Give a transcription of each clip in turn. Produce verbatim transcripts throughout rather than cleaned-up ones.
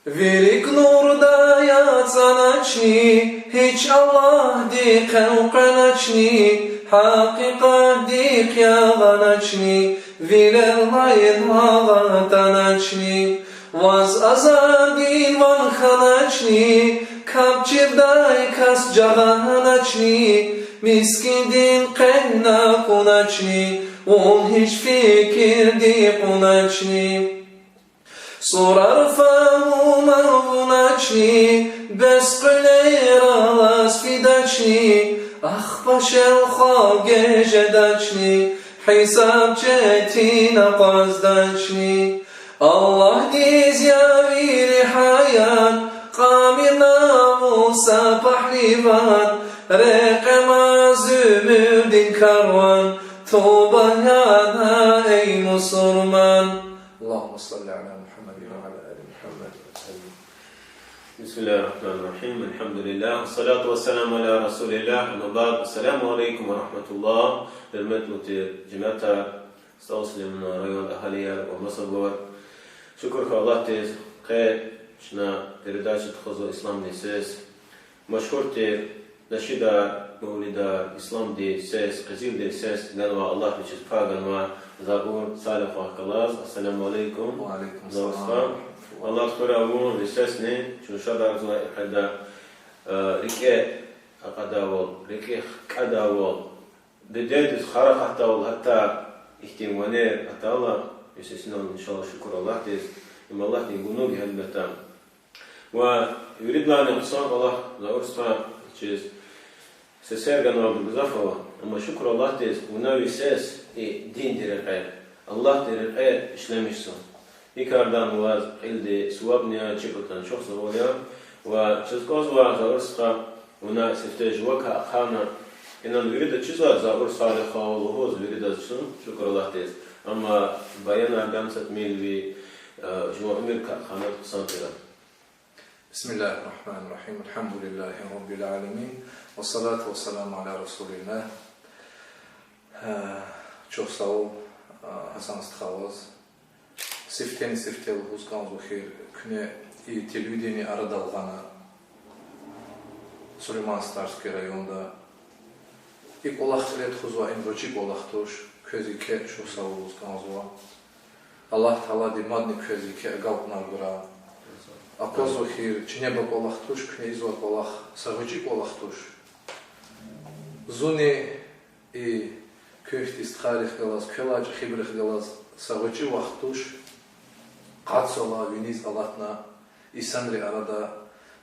Вилик нурдай ацӀаначни, гьич Аллагьдихъ элкъвеначни, гьакъикъатдихъ ягъаначни, вилерилай алатаначни, ваз азардин ван хьаначни, капӀ чирдай кас жагъаначни, мискӀиндин къеняй акуначни, вун гьич фикирдик кьуначни. Сурар фагьум авуначни, бес къуьлер алаз фидачни, ахпа шел хва геж жедачни, гьисаб четин акъваздачни. Аллагьдиз я вири гьаят, кьамир намуса пагьливан, рекье маз уьмуьрдин карван, туба яна, эй мусурман. اللهم صل على محمد وعلى آل محمد. بسم الله الرحمن الرحيم. الحمد لله. والصلاة والسلام على رسول الله. أما بعد. السلام عليكم ورحمة الله. Гьуьрметлу тир жемятар, СтӀал Сулейманан районда агьалияр ва масабур. Шукур хьуй Аллагьдиз, къе чна передача тухузва Исламдин сес. Машгьур тир нашидар, мавлидар, Исламдин сес, къизилдин сес ганвай, Аллагьди вичиз пай ганвай Заур Салиховахъ галаз. Ассаламу алейкум. Ва алейкум салам. Заур стха, Аллагьди хуьрай вун, ви сесни, чун шадарзавай и къайдада, э, рикӀе акьадайвал, рикӀе хкӀадайвал, дидедиз хара акъатдайвал, гьатта ихьтин ванер атайла, ви сесинал, иншаллагь, шукур Аллагьдиз, им Аллагьдин гунуг я гьелбетда. Ва виридалайни хъсан кӀвалах, Заур стха, чиз сесер ганвайбур гзаф ава, амма шукур Аллагьдиз, вуна ви сес и диндин рекье, Аллагьдин рекье ишлемишзава. И кардан ваз кьилди сувабни я, чи патан чухсагъул я. Ва чаз кӀанзава, Заур стха, вуна сифте жувакай ахъайна, инал вирида чизвай Заур Салихов лугьуз виридаз чун, шукур Аллагьдиз. Амма баянар гана са тӀимил ви, э, жуван уьмуьркай ахъайнайтӀа хъсан тир. بسم الله الرحمن الرحيم. الحمد لله رب العالمين. والصلاة والسلام على رسول الله. Э, чухсагъул, э, Гьасан стха, ваз. Сифтени-сифте лугьуз кӀанзава хьи, куьне и телевидение арадал гъана, Сулейман-Стальский районда. И кӀвалах кьиле тухузвай им гъвечӀи кӀвалах туш, квез еке чухсагъул лугьуз кӀанзава. Аллагь Таалади мадни квез еке агалкьунар гурай. Аквазва хьи, чинеба кӀвалах туш, куьне ийизвай кӀвалах са гъвечӀи кӀвалах туш. Зунни и куь ихьтин стхайрихъ галаз, квелай чӀехибурухъ галаз са гъвечӀи вахт туш, къад йисалай виниз алатна, инсанрин арада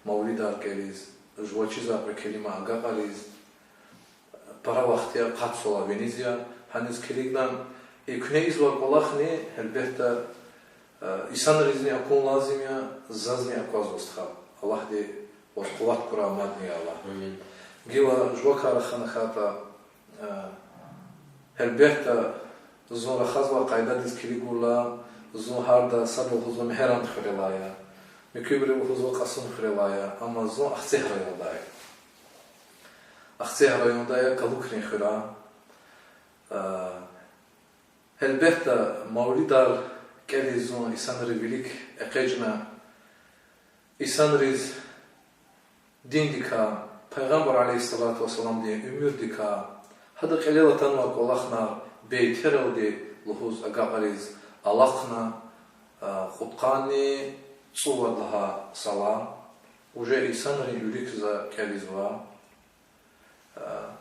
мавлидар кӀелиз, жувачизвай кьве келима агакьариз, пара вахт я, къад йисалай виниз я, гьаниз килигна, и куьне ийизвай кӀвалахни, гьелбетда, э, инсанризни акун лазим я, зазни аквазва, стха. Аллагьди ваз къуват гурай мадни, я Аллагь. Амин. Гила жувакай рахана хьайитӀа, э, гьелбетда, зун рахазвай къайдадиз килигайла, зун гьарда садал лугьузва мегьеран хуьрелай я, муькуьбуру лугьузва кьасун хуьрелай я, амма зун Ахцегь райондай. Ахцегь райондай я, Калукрин хуьрай. Э, гьелбетда, мавлидар кӀелиз зун инсанрин вилик экъечӀна, инсанриз диндикай, Пайгъамбар عليه الصلاة والسلامдин уьмуьрдикай, гьада кьилел атанвай кӀвалахнар бейтералди лугьуз агакьариз алахъна, а, кьудкъанни цӀувад лагьай йисалай, уже инсанрин вилик за кӀелизва.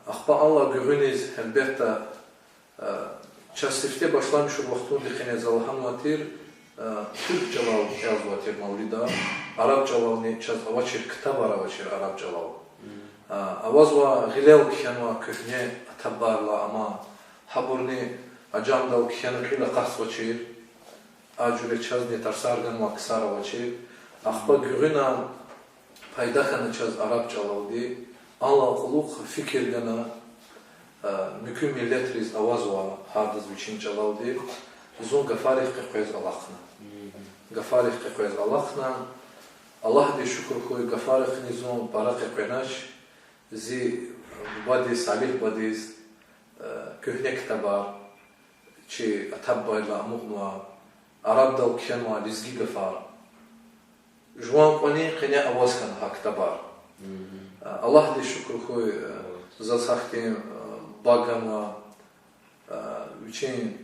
Ахпа алай гуьгъуьниз, гьелбетда, чаз сифте башламишун вахтунда къене за лагьанвай тир, туьрк чӀалал язавай тир мавлидар, араб чӀалални чаз авачир, ктабар авачир араб чӀалал. Авазва гъилел кхьенвай куьгьне ктабарилай, амма гьабурни аджамдал кхьена кьил акъатзавачир, а жуьре чазни тарсар ганвай ксар авачир. Ахпа гуьгъуьна пайда хьана чаз араб чӀалалди, алай кьулухъ фикир гана, муькуь миллетриз авазва гьардаз вичин чӀалалди, зун гафарихъ къекъвез алахъна. Гафарихъ къекъвез алахъна, Аллагьдиз шукур хьуй, гафарихъни зун пара къекъвенач, зи бубадиз, Салигь бадиз, куьгьне ктабар, чи ата-бубайрилай амукьнавай, арабдал кхьенвай лезги гафар. Жуван кӀвалин къене аваз хьана гьа ктабар. Аллагьдиз шукур хьуй, заз гьахьтин баг ганва, вичин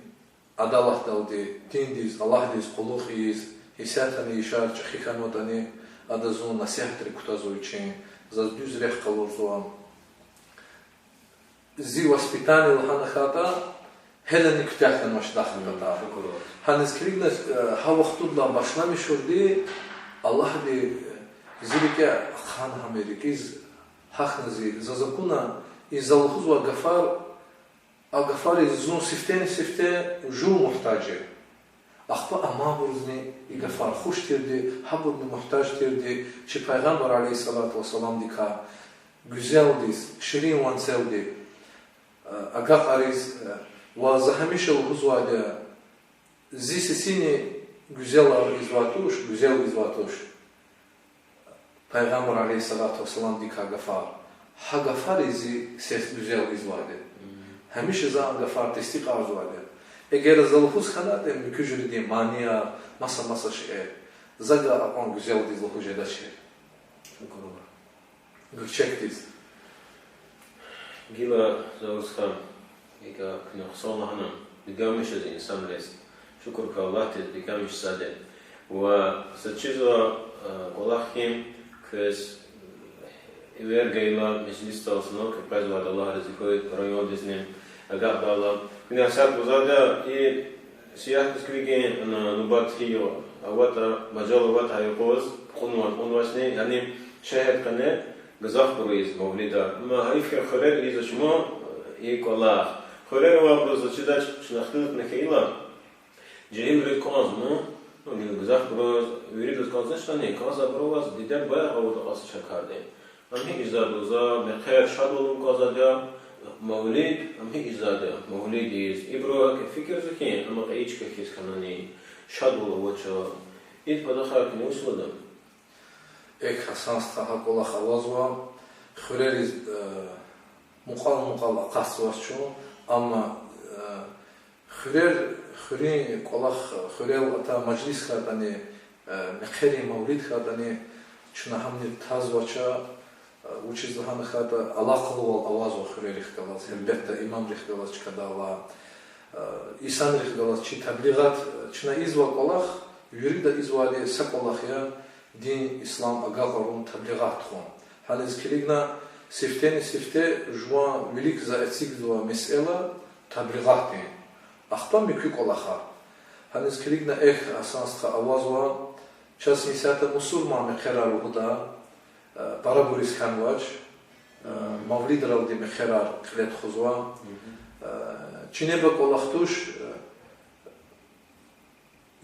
адалатдалди диндиз, Аллагьдиз къуллугъ ийиз, исятдани ишар чӀехи хьанватӀани, ада зун насигьатрик кутазва вичин, заз дуьз рехъ къалурзава. Зи воспитание лагьана хьайитӀа, гьелени куьтягь хьанвач даха патал. Гьаниз килигна, гьа вахтунилай башламишурди Аллагьди зи рикӀе хъсан гьам рикӀиз гьахьна зи, заз акуна, и за лугьузвай гафар, а гафариз зун сифтени-сифте жув мугьтаж я. Ахпа амайбурузни и гафар хуш тирди, гьабурни мугьтаж тирди, чи Пайгъамбар عليه الصلاة والسلامдикай гуьзелдиз, ширин ванцелди агакьариз, ва за гьамиша лугьузвайди я, зи сесини гуьзелар ийизвай туш, гуьзел ийизвай туш Пайгъамбар عليه الصلاة والسلامдикай гафар. Гьа гафари зи сес гуьзел ийизвайди я. Гьамиша за а гафар тестикьарзавайди я. Эгер за лугьуз хьанайтӀа муькуь жуьредин манияр, маса-маса шейэр, за гьа акьван гуьзелдиз лугьуз жедачир. Гуьрчегдиз. Гила, Завур стха, икӀ куьне хъсан лагьана, бегенмиш жезва инсанриз. Шукур хьуй Аллагьдиз, бегенмиш жезва. Ва са чизва, кӀвалах хьи, квез эвер гайила межлисдал, станок къвезвайди, Аллагь рази хьуй, райондизни агакьдайла. Куьне сад гузвайди я, и сиягьдиз килигин нубат гьи югъ аватӀа, мажал аватӀа юкъуз, кьунвай, кьунвачни, яни шегьердин къене гзафбуруз мавлидар. Амма гьайиф хьи, хуьрера ийизвач ман и кӀвалах. Хуьрера авайбуруз заз чидач, чна хтулатна хьайила, жегьилриз кӀанзава ман, ну, гзафбуруз, виридаз кӀанзавачтӀани, кӀанзавайбуру аваз, диде-бубаяр гъавурда акьазва чакарди. Ам гьикӀ ийизвайди я, мехъер шадвал авун кӀанзавайди я, мавлид, ам гьикӀ ийизвайди я, мавлид ийиз. Ибуру гьакӀ фикирзава хьи, амма кьейи чка хьиз хьанани, шадвал авач. Идалай патахъай куьне вуч лугьуда? Эхь, Гьасан стха, гьа кӀвалах авазва, хуьрериз мукьвал-мукьвал акъатзавач чун, амма хуьрер, хуьруьн кӀвалах, хуьрел атай мажлис хьайитӀани, мехъерин мавлид хьайитӀани, чна гьамни тазвач, вучиз лагьана хьайитӀа алакъалувал авазва хуьрерихъ галаз, гьелбетда, имамрихъ галаз чкадал алай, инсанрихъ галаз чи таблигъат, чна ийизвай кӀвалах, вирида ийизвайди са кӀвалах я, дин, ислам агакьарун, таблигъат тухун. Гьаниз килигна, сифтени-сифте жуван вилик за эцигзавай месэла таблигъатдин. Ахпа муькуь кӀвалахар. Гьаниз килигна, эхь, Гьасан стха, авазва, чаз исятда мусурман мехъерар лугьуда, парабуриз хьанвач, мавлидралди мехъерар кьиле тухузва. Чинеба кӀвалах туш,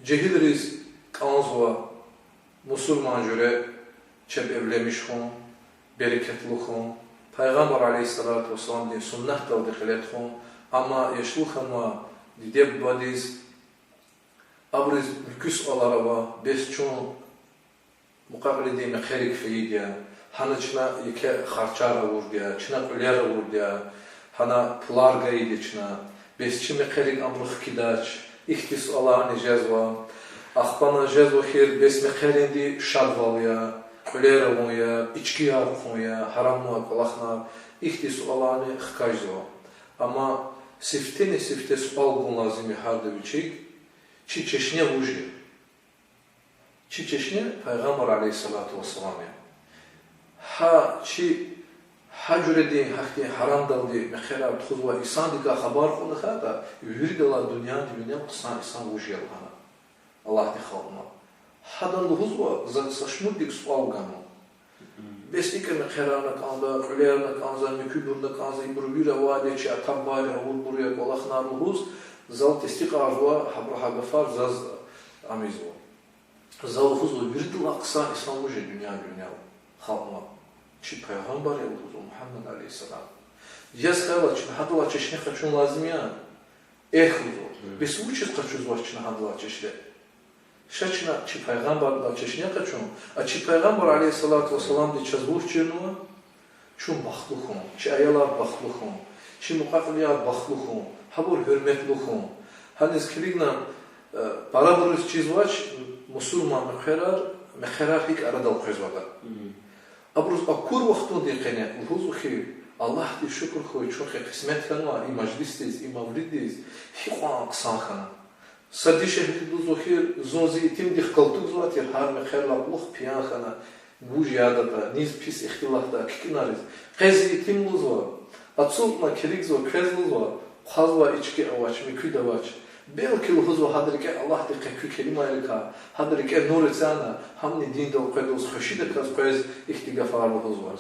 жегьилриз кӀанзава мусурман жуьре чеб эвленмиш хьун, берекатлу хьун, Пайгъамбар عليه الصلاة والسلامдин суннатдалди кьиле тухун, амма яшлу хьанвай диде-бубадиз, абуруз муькуь суалар ава, бес чун мукьва-кьилидин мехъерик фейиди я, гьана чна еке харчар авурди я, чна кьуьлер авурди я, гьана пулар гайиди я чна, бес чи мехъерик абуру хкидач, ихьтин суаларни жезва. Ахпа жезва хьи, бес мехъеринди шадвал я, кьуьлер авун я, ичкияр хъувун я, гьарамнавай кӀвалахар, ихьтин суаларни хкажзава. Амма сифтени-сифте суал гун лазим я гьарда вичик: чи чешне вуж я? Чи чешне Пайгъамбар عليه الصلاة والسلام я. Гьа чи, гьа жуьредин гьахьтин гьарамдалди мехъерар тухузвай инсандикай хабар кьуна хьайитӀа, виридалай дуьньядин винел хъсан инсан вуж я лагьана, Аллагьди халкьнава. Гьадан лугьузва: за са шумуддик суал ганва. Бес икӀ мехъерарна кӀанда, кьуьлерна кӀанзава, муькуьбурна кӀанзава, ибуру вири авайди я, чи ата-бубайри авурбур я кӀвалахар лугьуз, зал тестикьарзава, гьабуру гьа гафар заз ам ийизва. За лугьузва: виридалай хъсан инсан вуж я дуьньядин винел халкьнава? Чи Пайгъамбар я лугьузва, Мугьаммад عليه السلام. Яз хьайила, чна гьадалай чешне къачун лазим я? Эхь, лугьузва. Бес вучиз къачузвач чна гьадалай чешне? Ша чна чи Пайгъамбардилай чешне къачун, а чи Пайгъамбар عليه الصلاة والسلامди чаз вуч чирнава? Чун бахтлу хьун, чи аялар бахтлу хьун, чи мукьва-кьилияр бахтлу хьун, гьабур гьуьрметлу хьун. Гьаниз килигна, парабуриз чизвач мусурман мехъерар, мехъерар гьикӀ арадал къвезватӀа. Абуруз акур вахтундин къене лугьузва хьи, Аллагьдиз шукур хьуй, чун къе къисмет хьанва и мажлисдиз, и мавлиддиз гьикьван хъсан хьана. Са дишегьли лугьузва хьи, зун зи итимдихъ галтугзавай тир, гьар мехъерилай кьулухъ пиян хьана, гуж ядатӀа, низ пис ихтилатда кикӀинариз. Къе зи итим лугьузва, ацукьна килигзава, квез лугьузва, хъвазвай ички авач, муькуьд авач. Белки лугьузва гьадан рикӀе Аллагьди къе куь келимайрикай, гьадан рикӀе нур эцяна, гьамни диндал къведалаз, хвешидаказ къвез ихьтин гафар лугьузва.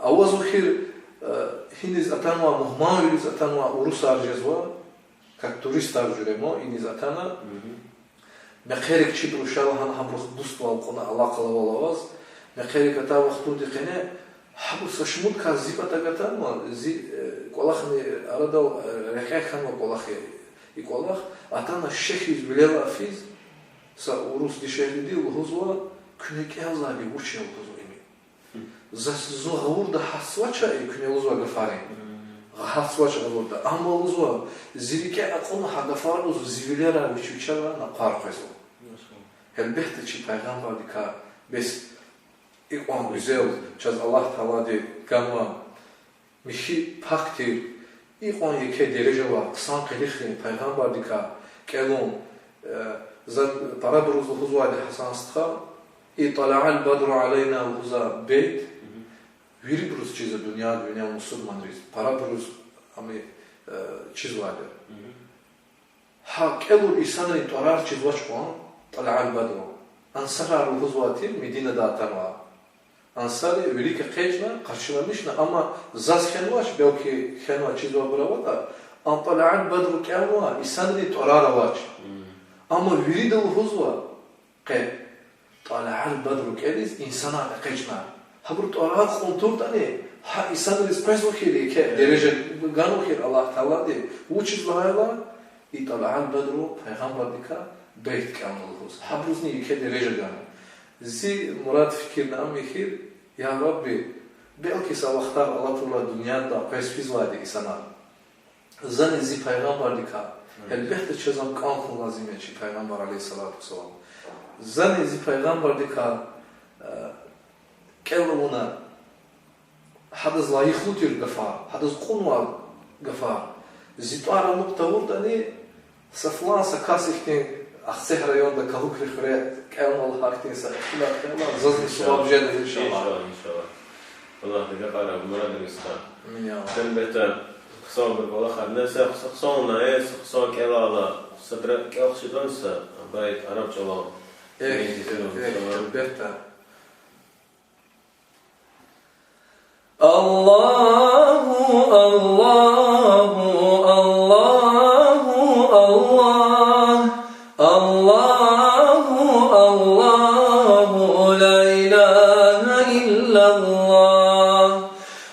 Авазва хьи, э, гьиниз атанвай, мугьманвилиз атанвай урусар жезва, как туристар жуьре мо, иниз атана. Мехъерик чибуру ша лагьана гьабурухъ дуствал кьуна, алакъалувал аваз. Мехъерик атай вахтунди къене гьабур са шумуд кас зи патав атанва, зи, э, кӀвалахни арадал, э, рекье хьанва кӀвалах, э, и кӀвалах. Атана шехьиз, вилелай физ, са урус дишегьлиди лугьузва: куьне кӀелзавайди вуч я? Лугьузва: ими. Заз, зун гъавурда гьатзавач и куьне лугьузвай гафарин. Гьатзавач гъавурда. Амма лугьузва, зи рикӀе акьуна гьа гафар, лугьузва, зи вилерай вич-вичелай накъвар къвезва. Гьелбетда, чи пайгъамбардикай бес икьван гуьзел чаз Аллагь Таалади ганва, михьи, пак тир, икьван еке дережа авай, хъсан къилихрин пайгъамбардикай кӀелун, э, за парабуруз лугьузвайди я, Гьасан стха, и طلع البدر علينا лугьузвай бейт вирибуруз чизва, дуьньяда винел мусурманриз, парабуруз ам, э, чизвайди я. Гьа кӀелун инсанрин тӀварар чизвач кьван طلع البدر. Ансарар лугьузвай тир Мединадай атанвай. Ансари вилик экъечӀна, къаршиламишна, амма заз хьанвач, белки хьанвай чизвайбур аватӀа, ам طلع البدر кӀелнавай инсанрин тӀварар авач. Амма вирида лугьузва къе طلع البدر кӀелиз инсанар экъечӀна. Гьабурун тӀварар кьун туртӀани, гьа инсанриз къвезва хьи, еке дережа ганва хьи Аллагь Таалади, вучиз лагьайла и طلع البدر пайгъамбардикай бейт кӀелна лугьуз, гьабурузни еке дережа гана. Зи мурад, фикирни ам я хьи, я Рабби, белки са вахтар алатайла дуьньядилай къвез физвайди инсанар. Зани зи пайгъамбардикай, гьелбетда, чаз ам кӀан хьун лазим я, чи пайгъамбар عليه الصلاة والسلام. Зани зи пайгъамбардикай, э, кӀел авуна, гьадаз лайихлу тир гафар, гьадаз кьунвай гафар. Зи тӀвар амукь тавуртӀани, са флан са кас ихьтин Ахцегь районда Калугрин хуьре кӀелна лагьайтӀа, ихьтин са ихтилат хьайила, зазни суваб жеда, иншаллагь. Иншаллагь, иншаллагь. Аллагьди гафар мурадриз хьа. Амин, я Аллагь. Гьелбетда, хъсанбур кӀвалахарни са хъсан, са хъсан кӀелайла, садра кӀел хчидани са бейт араб чӀалал. Эхь, иншаллагь, эхь, гьелбетда. الله، الله، الله، الله، الله، الله، لا إله إلا الله.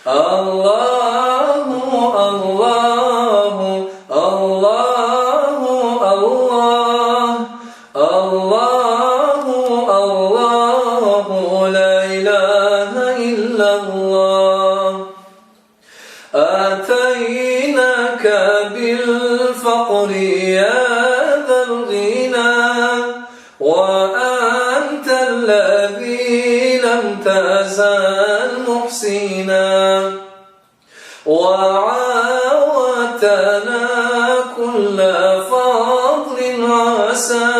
الله، الله، الله، الله، الله، الله، لا إله إلا الله. أتيناك بالفقر يا ذا الغنى، وأنت الذي لم تزل محسنا. وعاودتنا كل فضل عسى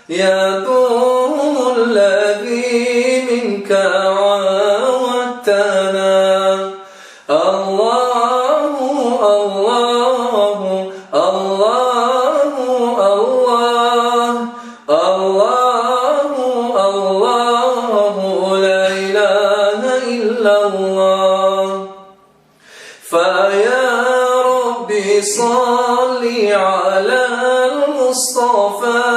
يدوم الذي منك عاودتنا. الله، الله، الله، الله، الله، الله، لا إله إلا الله. فيا رب صل على المصطفى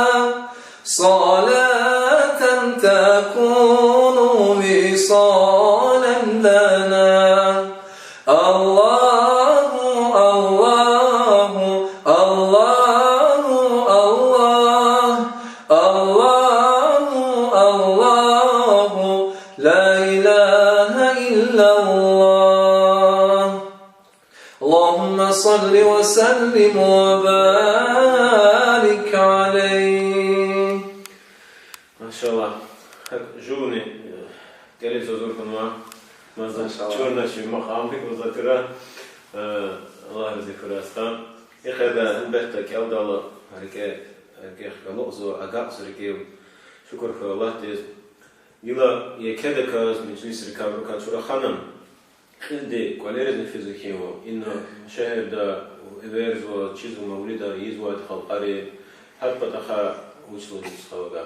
صلاة تكون وصالا لنا. الله، الله، الله، الله، الله، الله، لا إله إلا الله. اللهم صل وسلم وبارك عليه. Машаллагь. Гьакӏ жувни, э, кӏелиз гьазур хьанва, маса машаллагь, чӏуру чи макьамдик ваз атура, э, Аллагь рази хьурай, стха. И къайдада, гьелбетда, кӏелдайла рикӏе, рикӏе хкалукьзава, агакьзава рикӏив, шукур хьуй Аллагьдиз. Гила екедаказ, межлисрикай абурукай чӏуру хьана, кьилди кӏвалеризни физва хьи, ина шегьерда эверзава, чизва мавлидар, ийизвайди халкьари, гьа патахъай вуч лугьуз, стха, вавай?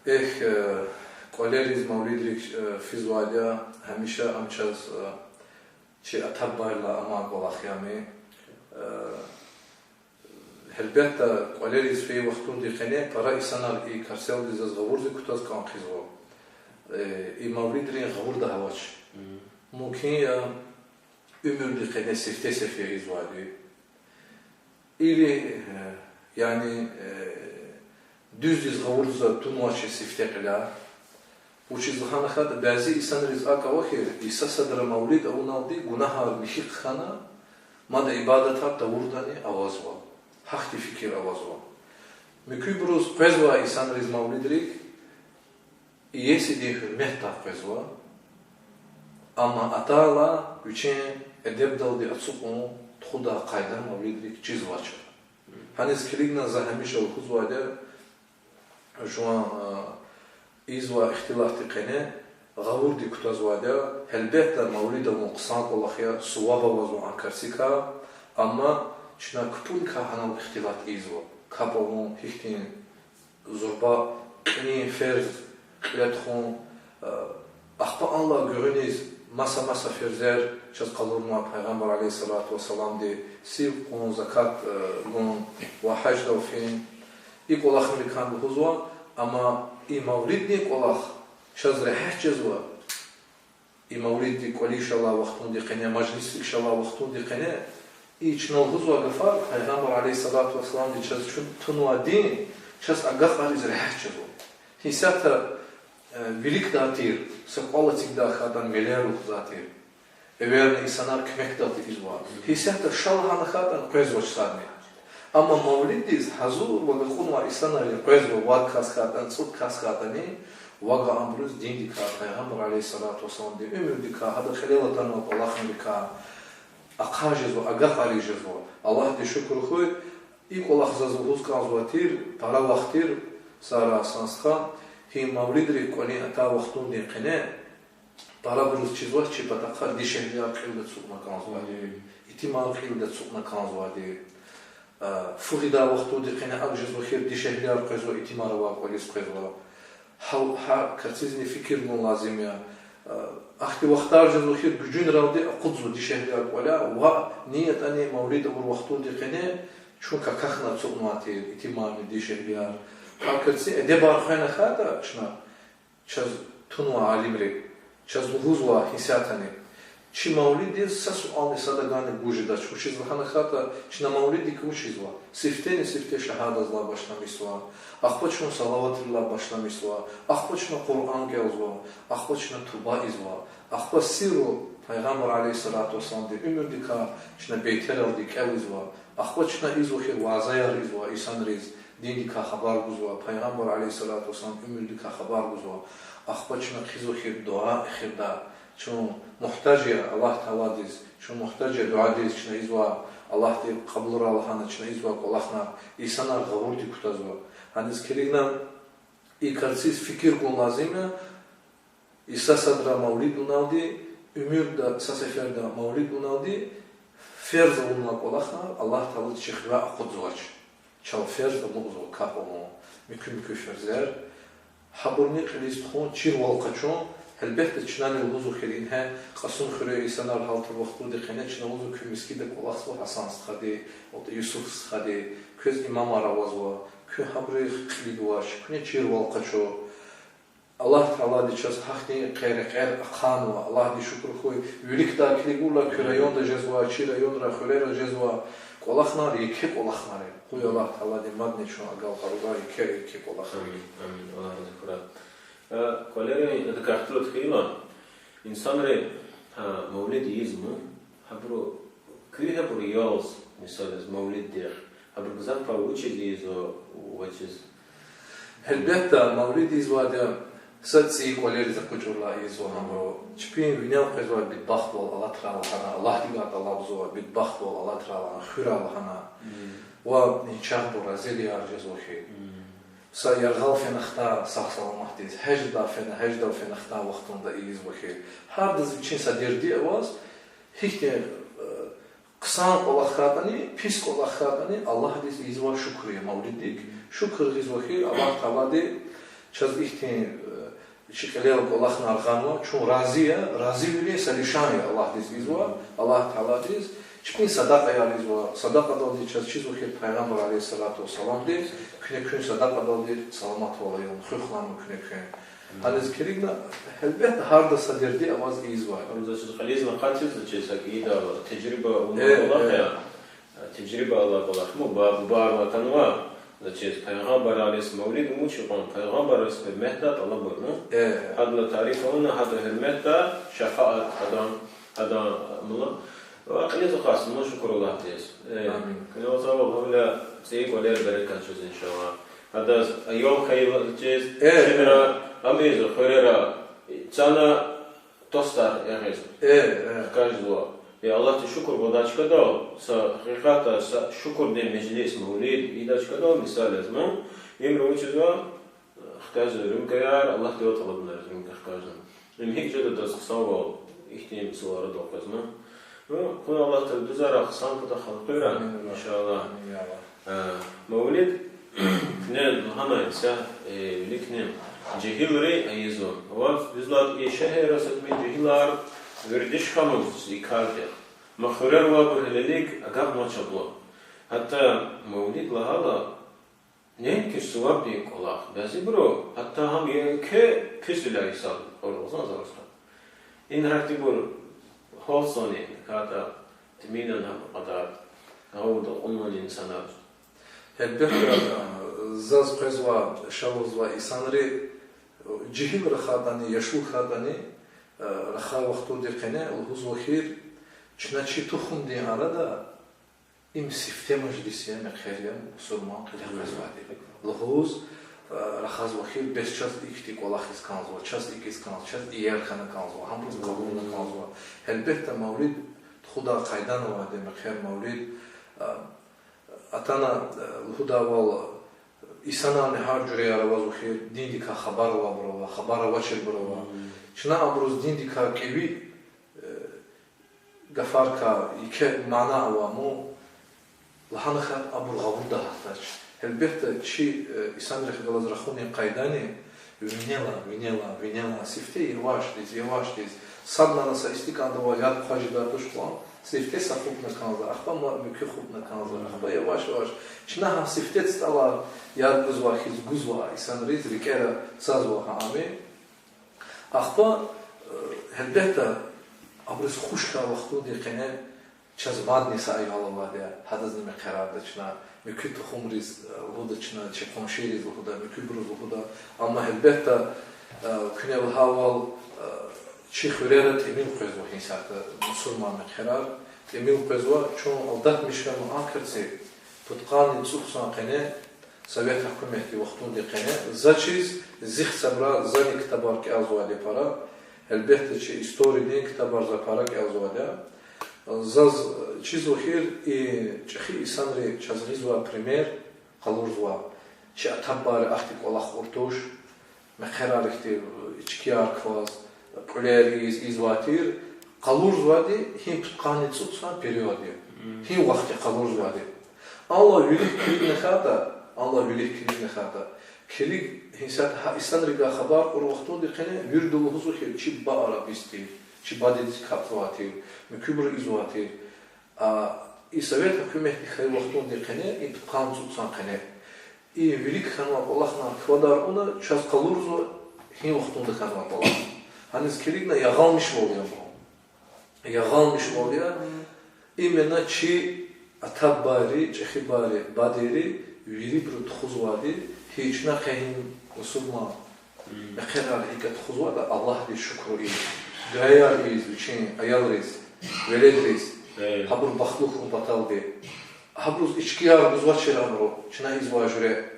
Эхь, э, кӏвалериз мавлидрик, э, физвайди я, гьамиша ам чаз, э, чи ата-бубайрилай амай кӏвалах я ам. Э, гьелбетда, кӏвалериз фейи вахтунди къене пара инсанар и карселди заз гъавурди кутаз кӏан хъийизва. Э, и мавлидрин гъавурда авач. Мумкин я, уьмуьрди къене сифте-сеф ийизвайди. Или, э, яни, э, дуьздиз гъавурзава тунвачир сифте кьиляй. Вучиз лагьана хьайитӏа, бязи инсанриз акӏ ава хьи, са садра мавлид авуналди гунагьар михьи хъхьана, мад ибадатар тавуртӏани авазва. Гьахьтин фикир авазва. Муькуьбуруз къвезвай инсанриз мавлидрик, иесидин гьуьрметдай къвезва, амма атайла вичин эдебдалди ацукьун тухудай къайда мавлидрик чизвач. Гьаниз килигна, за гьамиша лугьузвайди я, жуван, а, ийизвай ихтилатдин къене гъавурди кутазвайди я, гьелбетда, мавлид авун хъсан кӏвалах я, суваб авазва а карсикай, амма чна кпӏуникай гьанал ихтилат ийизва, капӏ авун, гьихьтин зурба кьилин ферз кьиле тухун, а, ахпа анлай гуьгъуьниз маса-маса ферзер чаз къалурнавай Пайгъамбар عليه الصلاة والسلامди: сив кьун, закат, а, гун ва гьаждал фин. И кӏвалахрикай лугьузва, амма и мавлиддин кӏвалах чаз регьят жезва. И мавлиддин кӏвалин шалай вахтунди къене, мажлисрик шалай вахтунди къене, и чна лугьузвай гафар, Пайгъамбар عليه الصلاة والسلامди чаз чун тунвай дин, чаз агакьариз регьят жезва. Гьисятда, э, виликдай тир, са кӏвал эцигдай хьайитӏани, мелер лугьузвай тир. Эверни инсанар куьмекдалди ийизва. Гьисятда ша лагьана хьайитӏани къвезвач садни. Амма мавлиддиз гьазур ва гьакьунвай инсанар къвезва, вад кас хьайитӏани, цӏуд кас хьайитӏани, ваъ, абуруз диндикай, Пайгъамбар عليه الصلاة والسلامдин уьмуьрдикай, гьадан кьилел атанвай кӏвалахрикай ахъа жезва, агакьариз жезва. Аллагьдиз шукур хьуй, и кӏвалах заз лугьуз кӏанзавай тир, пара вахт тир, Сара Гьасан стха, гьи мавлидрик кӏвалин атай вахтундин къене, парабуруз чизвач чи патахъай дишегьлияр кьилди ацукьна кӏанзавайди, итимар кьилди ацукьна кӏанзавайди. А, фу гъидай вахтунди къене акӏ жезва хьи, дишегьлияр къвезва, итимар авай кӏвализ къвезва. Гьа, гьа карцизни фикир гун лазим я. А, ахьтин вахтар жезва хьи, гуьжуьнралди акъудзава дишегьлияр кӏваляй, ва ниятӏани мавлид авур вахтунди къене чун какахьна ацукьнавай тир итимарни дишегьлияр. Гьа карцин эдебар хвена хьайитӏа чна, чаз тунвай алимри, чаз лугьузва гьисятдани: чи мавлиддиз са суални садавайни гуз жедач, вучиз лагьана хьайитӏа, чна мавлиддик вуч ийизва? Сифтени-сифте шагьадатдилай башламишзава, ахпа чун салаватрилай башламишзава, ахпа чна Къуръан кӏелзава, ахпа чна туба ийизва, ахпа сирру Пайгъамбар عليه الصلاة والسلامдин уьмуьрдикай чна бейтералди кӏелзава, ахпа чна ийизва хьи, вязаяр ийизва инсанриз, диндикай хабар гузва, Пайгъамбар عليه الصلاة والسلامдин уьмуьрдикай хабар гузва, ахпа чна хъийизва хьи, дуьа эхирдай, чун мугьтаж я Аллагь Тааладиз, чун мугьтаж я дуьадиз, чна ийизвай, Аллагьди кьабулрай лагьана чна ийизвай кӏвалахар, инсанар гъавурди кутазва. Гьаниз килигна, и карциз фикир гун лазим я, и са садра мавлид авуналди, уьмуьрда са сеферда мавлид авуналди, ферз авунвай кӏвалахар Аллагь Таалади чи хиве акъудзавач. Чал ферз амукьзава капӏ авун, муькуь-муькуь ферзер. Гьабурни кьилиз тухун, чирвал къачун, гьелбетда, чнани лугьузва хьи, ингье Кьасумхуьре инсанар гьалтур вахтунди къене чна лугьузва, куь мискӏинда кӏвалахзава Гьасан стхади, валлагь, Юсуф стхади, квез имамар авазва, куьн гьабурухъ кьиле авач, куьне чирвал къачу. Аллагь Таалади чаз гьахьтин рекьер ахъайнава, Аллагьдиз шукур хьуй, виликдай килигайла куь районда жезва, чи районра, хуьрера жезва, кӏвалахар еке кӏвалахар я. Къуй Аллагь Таалади мадни чун агалкьарда еке, еке кӏвалахар. Амин, амин, Аллагь рази хьурай. Э, кӏвалерин адакай тухуда хьайила, инсанри, а, мавлид ийизма, гьабуру, куь гьабуру ялз, мисал яз, мавлиддихъ, гьабуру гзаф пай вучиз ийизва, вучиз? Гьелбетда, мавлид ийизвайди я, са цӀийи кӀвалериз экъечӀайла ийизва гьабуру. Чпин винел къвезвай бедбахтвал алатрай лагьана, Аллагьдивай тӀалабзава, бедбахтвал алатрай лагьана, хуьрай лагьана. Ва и чахъ бур разилияр жезва хьи. Са яргъал фена хтай сагъ-саламатдиз, гьажда фена, гьаждал фена хтай вахтунда ийизва хьи. Гьардаз вичин са дерди аваз, гьихьтин, э, хъсан кӀвалах хьайитӀани, пис кӀвалах хьайитӀани, Аллагьдиз ийизвай шукур я мавлиддик. Шукур гъизва хьи, Аллагь Таалади чаз ихьтин, э, чи кьилел кӀвалахар гъанва, чун рази я, разивилин са лишан я Аллагьдиз ийизва, Аллагь Тааладиз. Чпин садакьаяр ийизва, садакьадалди чаз чизва хьи Пайгъамбар عليه الصلاة والسلامди, куьне куьн садакьадалди саламатвал ая, хуьх лагьанва куьне куьн. Гьаниз килигна, гьелбетда, гьардаз са дерди аваз ийизвай. Гьам заз чиз кьилизни акъатиз, заз чиз са кӀида тежриба авуна кӀвалах я. Тежриба авай кӀвалах, му ба-, бубайрилай атанва, заз чиз Пайгъамбар عليه السلام мавлид вуч я кьван, Пайгъамбараз гьуьрметдай тӀалабурна. Гьадалай тариф авуна, гьадаз гьуьрметдай шафаат адан, адан мула. Ва кьилиз акъатзава, шукур Аллагьдиз. Амин. Куьне вацӀал гьавиляй цӀийи кӀвалера берекат жез, иншаллагь. Гьадаз айом хьайила чиз, шуьра, амиза, хуьрера, цана тостар ягъиз хкажзава. Я Аллагьдиз шукур гъвадай чкадал, са гьакъикъатда са шукурдин межлис, мавлид ийидай чкадал, мисал яз ман, им ручизва, хкажзава рюмкаяр, Аллагьдивай тӀалабунар рюмка хкажна. Им гьикӀ жеда адаз хъсанвал, ихьтин мисал арадал къвезва. Ну, кьуна Аллагьди дуьзара хъсан патахъ элкъуьра, иншаллагь. Э, мавлид, куьне лагьанай са, э, виликни жегьилри ийизва. Ва дуьз лагьайтӀа, и шегьерра са тӀимил жегьилар вердиш хьанваз и кардихъ. Ма хуьрера авайбур гьелелиг агакьнавач абуру. Гьатта мавлид лагьайла, неинки сувабдин кӀвалах, бязибуру гьатта гьам еке писвиляй гьисаб кьурзава заз. Ина гьахьтинбур гьалцани, ката тӀимил гьам кьадар гъавурда кьунвани инсанар. Гьелбетда, заз къвезва, ша лугьузва, инсанри жегьил рахайтӀани, яшлу хьайтӀани, рахай вахтунди къене лугьузва хьи, чна чи тухумдин арада им сифте межлис я, мехъер я, мусурман кьиле къвезвайди лугьуз, рахазва хьи, бес чаз ихьтин кӀвалахиз кӀанзава, чаз икӀиз кӀанзава, чаз иер хьана кӀанзава, гьабуруз къалурна кӀанзава. Гьелбетда, мавлид тухудай къайдани авайди я, мехъер мавлид, атана, лугьудайвал, инсанарни гьар жуьреяр авазва хьи, диндикай хабар авайбур ава, хабар авачирбур ава. Чна абуруз диндикай кӀеви гафарикай еке мана авай ман, лагьана хьи, абур гъавурда гьатдач. Гьелбетда, чи инсанрихъ галаз рахунин къайдани, винелай, винелай, винелай, сифте явашдиз, явашдиз, садлагьана са истикӀандавай яд хъваз жедай туш кьван, сифте са хупӀна кӀанзава, ахпа муькуь хупӀна кӀанзава, ахпа яваш-яваш. Чна гьа сифте цӀалар яд гузвай хьиз гузва инсанриз, рикӀера цазва гьа ами. Ахпа, гьелбетда, абуруз хуш хьайи вахтунди къене чаз мадни са аял авайди я, гьадазни мехъерарда чна, муькуь тухумриз лугьуда чна, чи къуншийриз лугьуда, муькуьбуруз лугьуда. Амма гьелбетда, куьне лагьайвал, чи хуьрера тӀимил къвезва гьа исятда мусурман мехъерар, тӀимил къвезва, чун алдатмиш хьайила, акурла пудкъанни цӀуд хьиз къене, совет гьукуматдин вахтунди къене, за чиз, зи гьисабра, зани ктабар кӀелзавайди я пара, гьелбетда, чи историдин ктабар за пара кӀелзавайди я. Заз чизва хьи, и чӀехи инсанри чаз гъизвай пример къалурзава, чи ата-бубайри ахьтин кӀвалах кьур туш, мехъерар ихьтин ичкияр кваз, кьуьлер ийиз, ийизвай тир, къалурзавайди гьи пудкъанни цӀуд хьиз период я. Гьи вахт я къалурзавайди. Аллагь вилик килигна хьайитӀа, Аллагь вилик килигна хьайитӀа, килиг, гьа исятда гьа инсанрикай хабар кьур вахтунди къене вирида лугьузва хьи, чи буба арабист тир, чи бадедиз капӀзавай тир, муькуьбуру ийизвай тир. А, и совет гьукуматдин хьайи вахтунди къене, и пудкъанни цӀуд хьиз къене, и вилик хьанвай кӀвалахар квадарна, чаз къалурзава гьи вахтунда хьанвай кӀвалах. Гьаниз килигна, ягъалмишвал я ам. Ягъалмишвал я, именно чи ата-бубайри, чӀехибайри, бадейри, вирибуру тухузвайди, гьи чна къе гьи мусурман мехъерар гьикӀ тухузватӀа, Аллагьдиз шукур ийиз, дуьаяр ийиз вичин аялриз, веледриз, гьабур бахтлу хьун паталди. Гьабуруз ичкияр гузвачир абуру, чна ийизвай жуьре.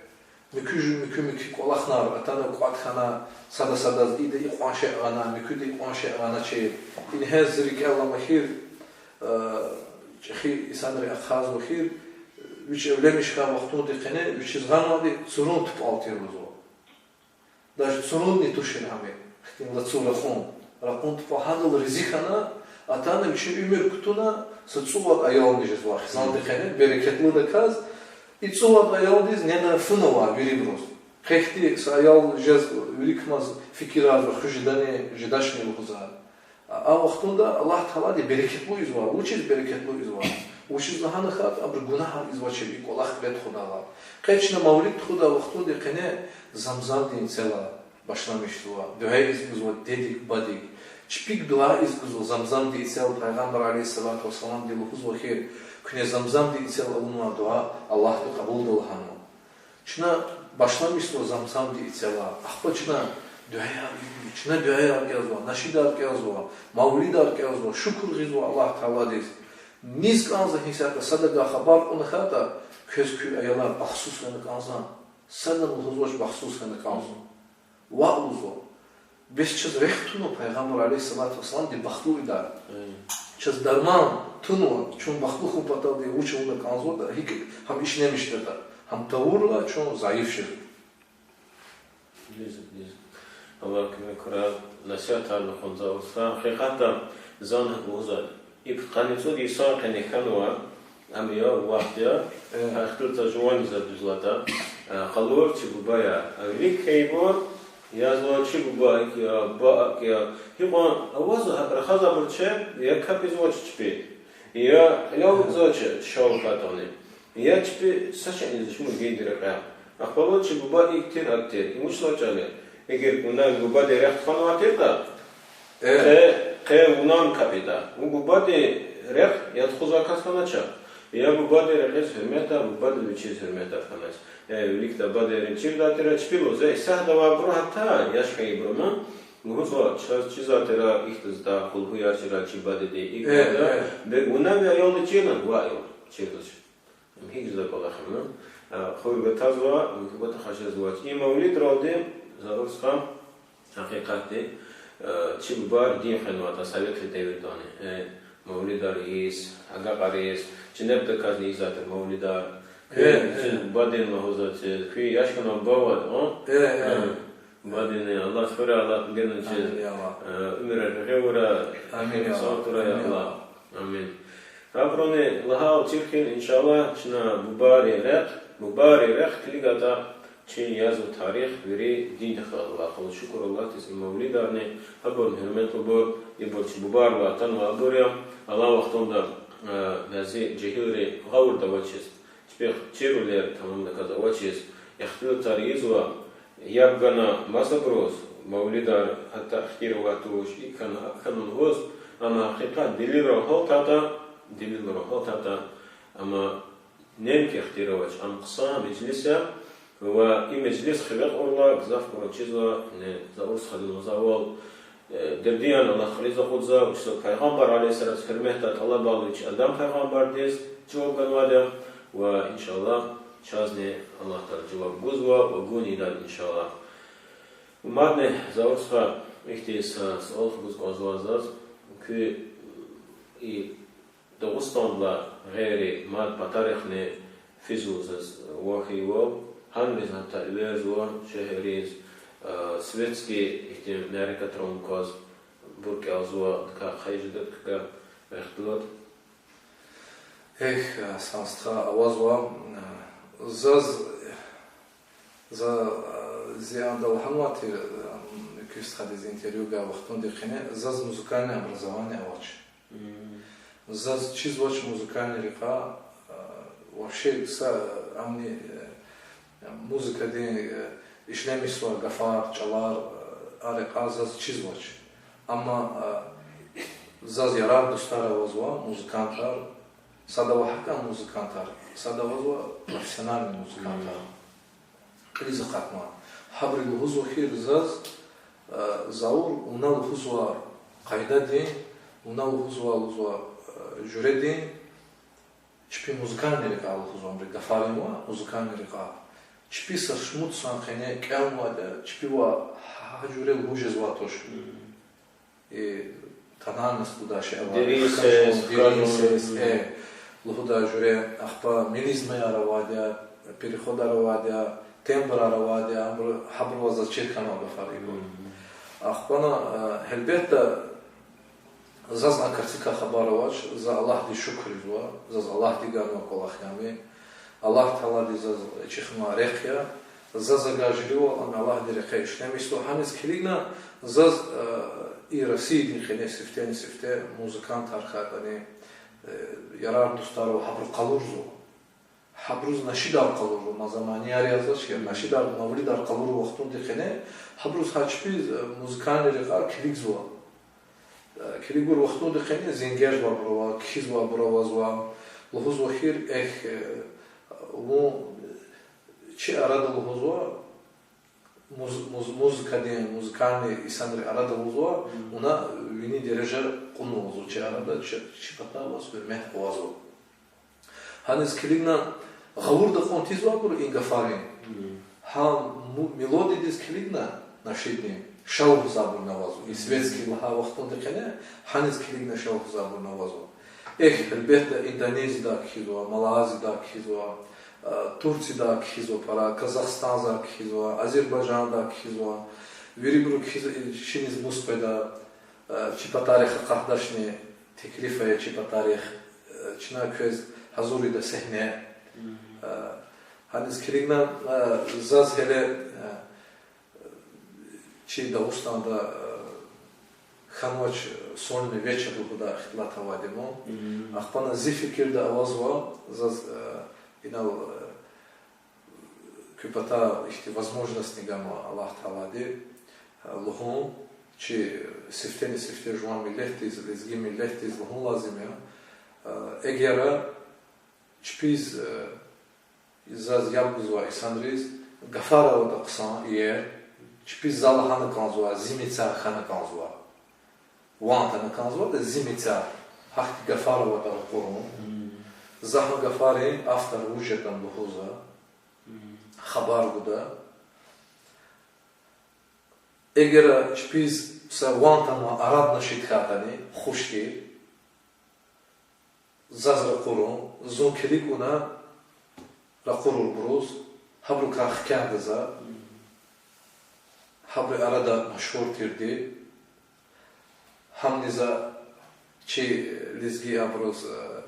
Муькуь жу-, муькуь-муькуь кӀвалахар атана, кӀватӀ хьана, сада-садаз ида икьван шей гъана, муькуьда икьван шей гъаначир. Ингье зи рикӀел алама хьи, э, чӀехи инсанри ахъайзава хьи, вич эвленмиш хьайи вахтунда къене вичиз гъанвайди цурун тупӀал тир лугьузва. Даже цурундин тушир гьам, хьтин лацу ракъун. Ракъун тупӀал гьадал рази хьана, атана вичин уьмуьр кутуна, са цӀувад аялни жезва хизандин къене, берекетлудаказ, и цӀувад аялдиз нена фунава вирибуруз. Къе хьтин са аял жез вири кумаз фикирарзава, хуьз жедани, жедачни лугьузва. А, а вахтунда Аллагь Таалади берекетлу ийизва, вучиз берекетлу ийизва? Вучиз лагьана хьайитӀа, абуру гунагьар ийизвачир и кӀвалах кьиле тухудайла. Къе чна мавлид тухудай вахтунда къене Замзамдин цел алай башламишзава, дуьа ийиз гузва дедик, бадик. Чпик дуьа ийиз гузва Замзамдин цел, Пайгъамбар عليه الصلاة والسلامди лугьузва хьи, куьне Замзамдин цел авунвай дуьа Аллагьди кьабулда лагьанва. Чна башламишзава Замзамдин цел алай, ахпа чна дуьаяр, чна дуьаяр кӀелзава, нашидар кӀелзава, мавлидар кӀелзава, шукур гъизва Аллагь Тааладиз. Низ кӀанзава гьисятда, садавай хабар кьуна хьайитӀа, квез куь аялар бахтсуз хьана кӀанзава, садани лугьузвач бахтсуз хьана кӀанзава. Ваъ лугьузва. Бес чаз рехъ тунва Пайгъамбар عليه الصلاة والسلامди бахтлу ийидай. Чаз дарман тунва, чун бахтлу хьун паталди вуч авуна кӀанзаватӀа, гьикӀ гьам ишлемишдатӀа, гьам тавурла чун зайиф жезва. Дуьз, дуьз. Аллагь куьмек хьурай, насигьатарни кьазва вуч я. Гьакъикъатда, зани гьакӀ лугьузва. И пудкъанни цӀуд йисан къене хьанва, ам я вахт я, ихтилатар жуван за дуьз лагьайтӀа, къалур чи бубаяр. А вилик хьайибур язва чи буба икӀ я, буба акӀ я. Гьикьван авазва, рахазва абур чеб, я капӀ ийизвач чпи, я кьилел ийизвач чал катӀани, я чпи са шейни ийизвач, мугьманди рекье. Ахпа лугьуз чи буба икӀ тир, акӀ тир. Им вуч лагьай чӀал я? Эгер вуна ви бубадин рехъ тухванвай тиртӀа, къе, къе вуна капӀ ийида. Вун бубадин рехъ тухузвай кас хьанач. Я бубадин рекьиз гьуьрметда, бубадиз вичиз гьуьрметда хьанач. Э, виликда бубадин рехъ чирдай тир, чпи лугьуз, э, исятда авайбуру, гьатта яш хьайибуруни, лугьузва, чаз чизвай тир ихьтин затӀ, къулгьуяр чирай чи бубади, икӀ я. Бес вуна ви аялдиз чирна, ваъ, чирзавач. ГьикӀ жеда кӀвалах я, а, хуьр гатазва, муькуь патахъай жезвач. И мавлидралди, за урус хам, гьакъикъатди, а, чи бубайри дин хвенвайтӀа советрин девирдани, э, мавлидар ийиз, агакьариз, чинебдаказни ийизвай тир мавлидар. Э, куь, э, чи бубадин лугьузвай тир, куь яш хьана бубавайди, а? Э, э. Э, бубадин, Аллагьди хуьрай алатна генани чиз, амин, я Аллагь, э, уьмуьр регъуьра, амин, я Аллагь, сагъ хьурай, амин, я Аллагь. Амин. Абуруни лагьайвал чир хьи, иншаллагь, чна бубайрин рехъ, бубайрин рехъ килигайтӀа, чи язва тарих вири диндихъ галаз алакъалу. Шукур Аллагьдиз, и мавлидарни, абурни гьуьрметлубур, ибур чи бубайрилай атанвайбур я, алай вахтунда, э, бязи жегьилри гъавурда авачиз, чпихъ чирвилер тамамдаказ авачиз, ихтилатар ийизва, яб гана масабуруз, мавлидар гьатта ихтилатар туш, икӀ хьана, акӀ хьана лугьуз, амма гьакъикъат делилрал гьалтайтӀа, делилрал гьалтайтӀа, амма неинки ихтилат авач, ам хъсан межлис я, ва и межлис хиве кьурла, гзаф кьурал чизва, не, за урус хадин лугьузвайвал, э, Дердиян Аллагь кьилиз акъудзава, вучиз Пайгъамбар عليه الصلاة والسلام гьуьрметдай тӀалабайла вич Адам пайгъамбардиз жаваб ганвайди я, ва, иншаллагь, чазни Аллагь Таалади жаваб гузва ва гун ийида, иншаллагь. Мадни за урус ха ихьтин са суал гуз кӀанзава заз, куь и Дагъустандилай гъейри мад патарихъни физва заз вахивал, гьаниз гьатта эверзава шегьерриз, а, светский ихьтин мярекатрални кваз, бур кӀелзава, такай хъайижда куькай ихтилат. Эхь, а, сан стха, авазва, а, заз, за, а, зи анда лагьанвай тир, а, куь стхадиз интервью гай вахтунда къене, заз музыкальный образование авач. Заз чизвач музыкальный рекьяй, а, вообще са, амни, э, музыкадин, э, ишлемишзавай гафар, чӀалар, э, а рекьяй заз чизвач. Амма, э, заз ярар-дустар авазва музыкантар, садава гьакӀан музыкантар, садавазва профессиональный музыкантар. Кьилиз акъатна. Гьабуру лугьузва хьи заз, э, Заур, вуна лугьузва къайдадин, вуна лугьузва, лугьузва, э, жуьредин, чпин музыкальный рекьяй лугьузва, абуру гафарин ва музыкальный рекьяй. Чпи са шумуд йисан къене кӀелнавайди я, чпивай гьа жуьре лугьуз жезвай туш. И тональность гудай шей ава, дерин сес, дерин сес, э, лугьудай жуьре, ахпа мелизмаяр авайди я, переходар авайди я, тембрар авайди я, абур, гьабурувай заз чир хьанвай гафар ибур. Ахпа ана, э, гьелбетда, заз а картинкай хабар авач, за Аллагьдиз шукур ийизва, заз Аллагьди ганвай кӀвалах я ам. Аллагь Таалади заз чӀехи рехъ я, заз агакьарвал ам Аллагьдин рекье ишлемишзава. Гьаниз килигна, заз, э, и Россиядин къене сифтени-сифте музыкантар хьайитӀани, э, ярар-дустар ава, гьабуру къалурзава. Гьабуруз нашидар къалурзава, маза манияр язавач, я нашидар, мавлидар къалурун вахтунди къене, гьабуруз гьа чпиз, э, музыкальный рекьяр килигзава. Э, килигур вахтунди къене зенгер жувабур ава, кхьизвайбур авазва, лугьузва хьи, эхь, э, вун, э, чи арада лугьузва, муз-, муз-, музыкадин, музыкальный инсанрин арада лугьузва, вуна вини дережа кьунва лугьузва чи арада, чи, чи патай ваз гьуьрмет авазва. Гьаниз килигна, гъавурда кьун тийизвайбур и гафарин. Гьа му-, мелодиядиз килигна, нашиддин, ша лугьузвайбурни авазва. И светский лагьай вахтунди къене, гьаниз килигна ша лугьузвайбурни авазва. Эхь, гьелбетда, Индонезиядай кхьизва, Малайзиядай кхьизва, а, Турциядай кхьизва пара, Казахстандай кхьизва, Азербайжандай кхьизва. Вирибуру кхьизва, и чиниз мус къведа, а, чи патарихъ акъатдачни теклиф ая чи патарихъ, а, чна квез гьазур ийида сегьне. А, гьаниз килигна, а, заз гьеле, а, чи Дагъустанда, а, хьанвач сольный вечер лугьудай ихтилат авайди ма. Ахпа ана зи фикирда авазва, заз, а, инал, а, куь патай ихьтин возможностьни ганва Аллагь Таалади, а, лугьун, чи сифтени-сифте жуван миллетдиз, лезги миллетдиз лугьун лазим я, а, эгера чпиз, а, заз яб гузвай инсанриз гафар аватӀа хъсан иер, чпиз за лагьана кӀанзава, зи мецяй хьана кӀанзава. Ван атана кӀанзаватӀа, зи мецяй, гьахьтин гафар аватӀа ракъурун. За гьа гафарин автор вуж ятӀани лугьузва, хабар гуда. Эгера чпиз са ван атанвай араб нашид хьайитӀани, хуш тир, заз ракъурун, зун килигна ракъурурбуруз, гьабурукай хкягда за, гьабурун арада машгьур тирди, гьамни за чи лезги абуруз, э,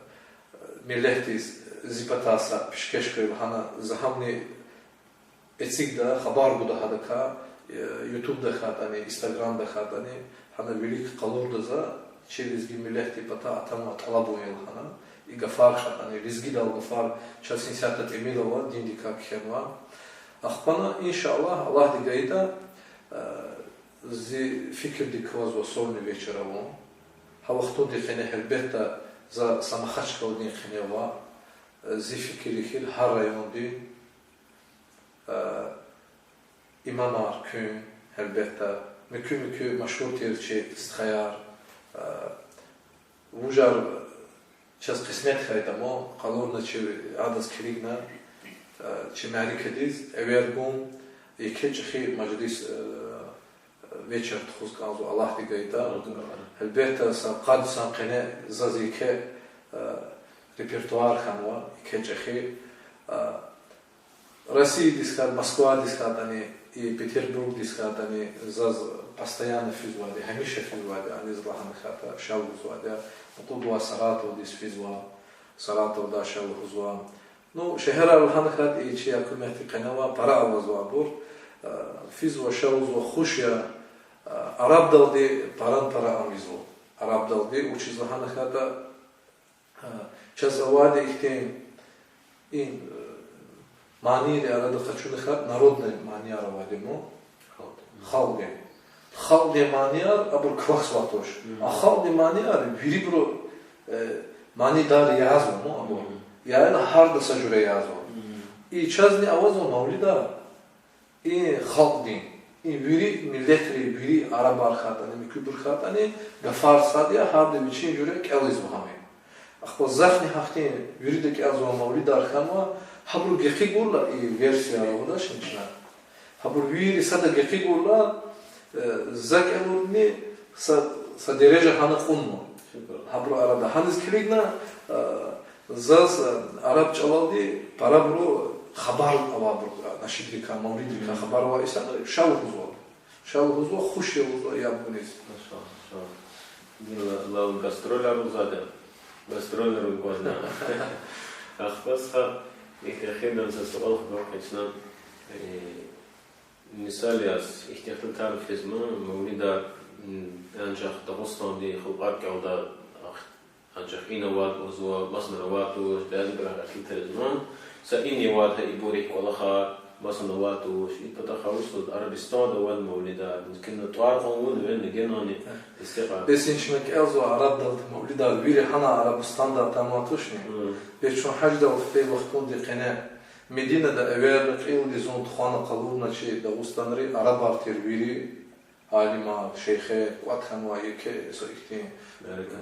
миллетдиз зи патай са пишкеш хьуй лагьана, за гьамни эцигда, хабар гуда гьадакай, э, ютубда хьайитӀани, инстаграмда хьайитӀани, гьана вилик къалурда за, чи лезги миллетдин патай атанвай тӀалабун я лагьана, и гафар хьайитӀани, лезгидал гафар, чаз исятда тӀимил ава, диндикай кхьенва. Ахпа ана, иншаллагь, Аллагьди гайитӀа, э, зи фикирдик квазва сольный вечер авун. Гьа вахтунди къене гьелбетда за са Махачкъаладин къене ава, э, зи фикир я хьи гьар районди, э, имамар куьн, гьелбетда, муькуь-муькуь машгьур тир чи стхаяр, э, вужар чаз къисмет хьайитӀа ма, къалурна чи адаз килигна, э, чи мярекатдиз эвер гун, еке чӀехи межлис, э, вечер тухуз кӀанзава, Аллагьди гайитӀа. Гьелбетда, са къад йисан къене заз еке, э, репертуар хьанва, еке чӀехи, э, Россиядиз хьайитӀа, Москвадиз хьайитӀани, и Петербургдиз хьайитӀани, заз постоянно физвайди, гьамиша физвайди, аниз лагьана хьайитӀа, ша лугьузвайди я, акъуднавай Саратовдиз физва, Саратовдай ша лугьузва. Ну, шегьерар лагьана хьайитӀа, и чи гьукуматдин къене авай пара авазвайбур, э, физва, ша лугьузва, хуш я, э, арабдалди паран-пара ам ийизва. Арабдалди, вучиз лагьана хьайитӀа, Гьа, чаз авайди ихьтин, и, э, манийрин арада къачуна хьайитӀа, народный манияр авайди ма. Халкьдин. Халкьдин. Халкьдин манияр абур квахьзавай туш. А халкьдин манияр вирибуру, э, манидар язва ма абур. Яни гьарда са жуьре язва. И чазни авазва мавлидар. И халкьдин, и вири миллетрин, вири арабар хьайитӀани, муькуьбур хьайитӀани, гафар сад я, гьарда вичин жуьре кӀелзава гьам. Ахпа захъни гьахьтин вирида кӀелзавай мавлидар хьанва, Гьабуру гекъигайла, и версия лугьудачни чна, гьабуру вири сада гекъигайла, э, за кӀелунни са, са дережа гьана кьунва. Гьабурун арада гьаниз килигна, э, заз, э, араб чӀалалди парабуру хабар авайбур, э, нашидрикай, мавлидрикай хабар авай инсанри ша лугьузва. Ша лугьузва, хуш я лугьузва яб гуниз. Машаллагь, машаллагь. Гила лал гастролар гузвайди. Гастролар гузвайди. Ахпа са эхирдин са суал хкведа чна. Э, мисал яз, ихьтин ихтилатар физма, мавлидар, м, анжах Дагъустандин халкьар кӀелда, ах-, анжах ина авайд лугьузва, масанра авайд туш, бязибуру гьакӀ ихтилатар ийизма, са ина авайд гьа ибур, и кӀвалахар, масанра авайд туш, и патахъай вучиз лугьуз Арабистанда авайд мавлидар, мумкин, тӀвар кьун авуна, венна генани, истикьа. Бес ин чна кӀелзава, арабдалди мавлидар вири гьана Арабистанда атанвай тушни? Гьм. Бес чун гьаждал фей вахтунди къене Мединада эверна, кьилди зун тухвана, къалурна чи Дагъустанри, арабар тир вири, алимар, шейхер, кӀватӀ хьанвай еке са ихьтин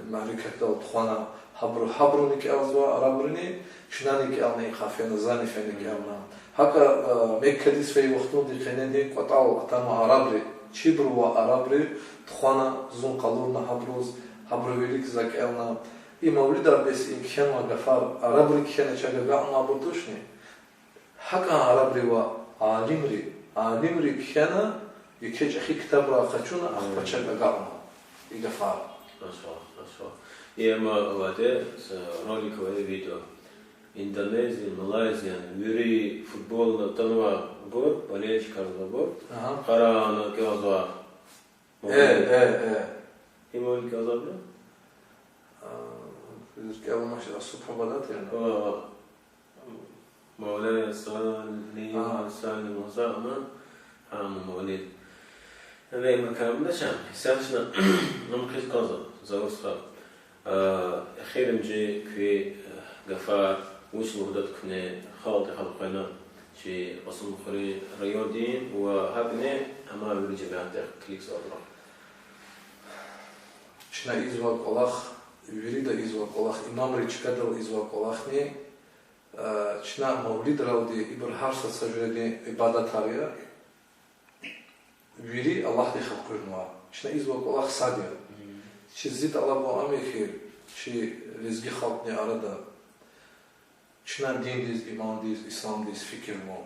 мярекатдал тухвана, гьабуру, гьабуруни кӀелзава, арабрини, чнани кӀелна, и къафена, зани фена кӀелна. ГьакӀа, а, Меккадиз фей вахтунди къенени кӀватӀал атанвай арабри, чибурувай арабри тухвана, зун къалурна гьабуруз, гьабурун вилик за кӀелна. И мавлидар бес и кхьенвай гафар арабри кхьена чӀаг агакьнавайбур тушни? ГьакӀан арабри ва алимри, алимри кхьена, еке чӀехи ктабрай къачуна, ахпа чӀаг агакьна и гафар. Машаллагь, машаллагь. И амма авайди са ролик авай, видео. Индонезия, Малайзия, вири футболда атанвайбур, болельщикар авайбур, къарагъна кӀелзавай. Э, э, э. Им вилик кӀелзавайбур? А, вилик кӀелмач, а, Субха Бада тир. Ва, ва. Мавлая салли ва саллим ва сагьна, гьа, мавлид. Яни макамда чан, исятда чна, ну, хъиз кӀанзава, Завур стха. А, эхиримжи куь, э, гафар, вуч лугьудатӀа куьне, халкьдихъ элкъвена, чи Кьасумхуьруьн райондин ва гьакӀни амай вири жемятдихъ килигзавайбурухъ. Чна ийизвай кӀвалах, вирида ийизвай кӀвалах, имамри чкадал ийизвай кӀвалахни, а, чна мавлидралди, ибур гьар са са жуьредин ибадатар я, вири Аллагьдихъ элкъуьрнава. Чна ийизвай кӀвалах сад я. Чи зи тӀалабун ам я хьи, чи лезги халкьдин арада чна диндиз, имандиз, исламдиз фикир гун.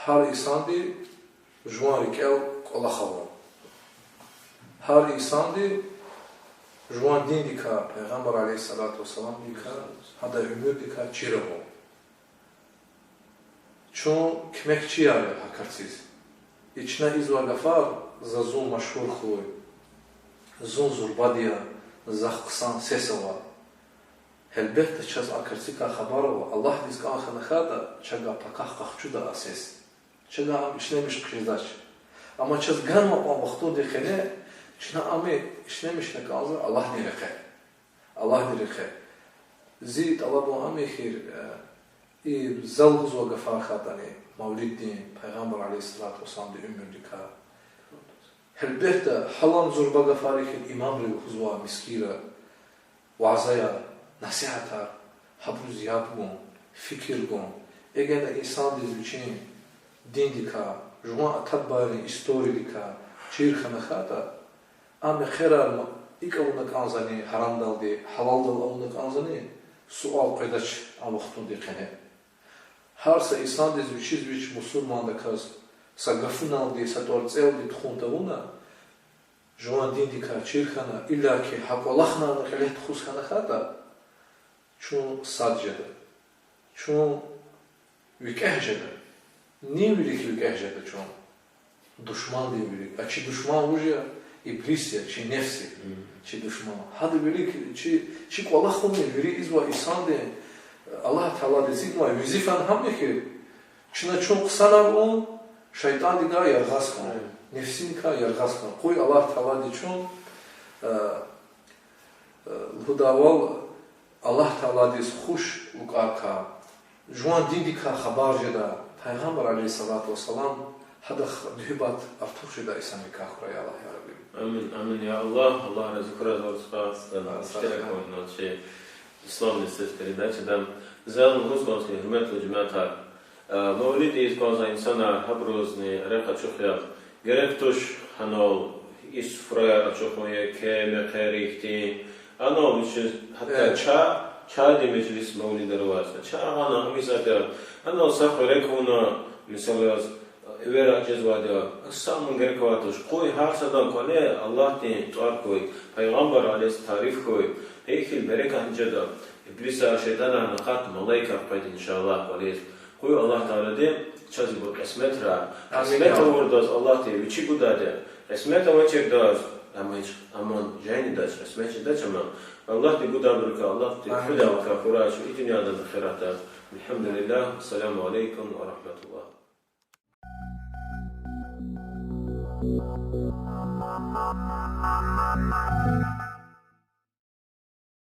Гьар инсанди жуван рикӀел кӀвалах авун. Гьар инсанди жуван диндикай, Пайгъамбар عليه الصلاة والسلامдикай, гьадан уьмуьрдикай чир авун. Чун куьмекчияр я гьа карциз. И чна ийизвай гафар, за зун машгьур хьуй, зун зурбади я, захъ хъсан сес ава. Гьелбетда, чаз а карцикай хабар ава, Аллагьдиз кӀан хьана хьайитӀа, чавай пакагь къахчуда а сес. Чавай ам ишлемиш хъжедач. Амма чаз ганвай кьван вахтунди къене чна ам ишлемишна кӀанзава Аллагьдин рекье. Аллагьдин рекье. Зи тӀалабун ам я хьи, э, и за лугьузвай гафар хьайитӀани, мавлиддин, Пайгъамбар عليه الصلاة والسلامдин уьмуьрдикай. Гьелбетда, гьалан зурба гафар я хьи, имамри лугьузва мискӀинра, вязаяр, насигьатар, гьабуруз яб гун, фикир гун. Эгер инсандиз вичин диндикай, жуван ата-бубайрин историядикай чир хьана хьайитӀа, а мехъерар икӀ авуна кӀанзавани, гьарамдалди гьалалдал авуна кӀанзавани, суал къведач а вахтунди къене. Гьар са инсандиз вичиз вич мусурмандаказ са гафуналди, са тӀварцӀелди тухун тавуна, жуван диндикай чир хьана, иллаки гьа кӀвалахна ана кьиле тухуз хьана хьайитӀа, чун сад жеда. Чун викӀегь жеда. Нин вилик викӀегь жеда чун. Душмандин вилик. А чи душман вуж я? Иблис я, чи нефс я. Чи душман. Гьадан вилик чи, чи кӀвалахунин, вири ийизвай инсандин, Аллагь Тааладиз ийизвай везифа гьам я хьи, чна чун хъсанар авун, шейтӀандикай яргъаз хьун, нефсиникай яргъаз хьун. Къуй Аллагь Таалади чун, э, лугьудайвал, Аллагь Тааладиз хуш лукӀарикай, жуван диндикай хабар жедай Пайгъамбар عليه الصلاة والسلام гьадахъ дуьгьбат артух жедай инсанрикай хьурай, я Аллагь, я Рабби. Амин, амин, я Аллагь. Аллагь рази хьурай, Завур стха, иштирак авунвай чи исламдин сес передачада. Заз лугьуз кӀанзава, гьуьрметлу жемятар, э, мавлид ийиз кӀанзавай инсанар гьабурузни рехъ ачух я. Герек туш гьанал и суфраяр ачухун, еке мехъер ихьтин. Анал вичиз гьатта ча, чайдин межлис мавлидар аваз. Чай гъана, гьамиша я. Анал са хуьрек авуна, мисал яз, эвер жезвайди я, са ман герек авайди туш. Къуй гьар садан кӀвале Аллагьдин тӀвар хьуй, пайгъамбар алейгьиссалам тариф хьуй, гьа ихьтин берекатни жеда. Иблисар, шейтӀанар накъат малаикар къведа, иншаллагь, кӀвализ. Къуй Аллагь Таалади чаз ибур кьисметрай, кьисмет авурдаз Аллагьди вичи гудайди, кьисмет авачирдаз, амма гьич, амма жайни дач, кьисмет жедач, амма Аллагьди гудайбурукай, Аллагьди хуьдай вахтар хьурай чун и дуьньядани ахиратдани. Альгьамдулиллагь. Ассаламу алейкум ва рагьматуллагь.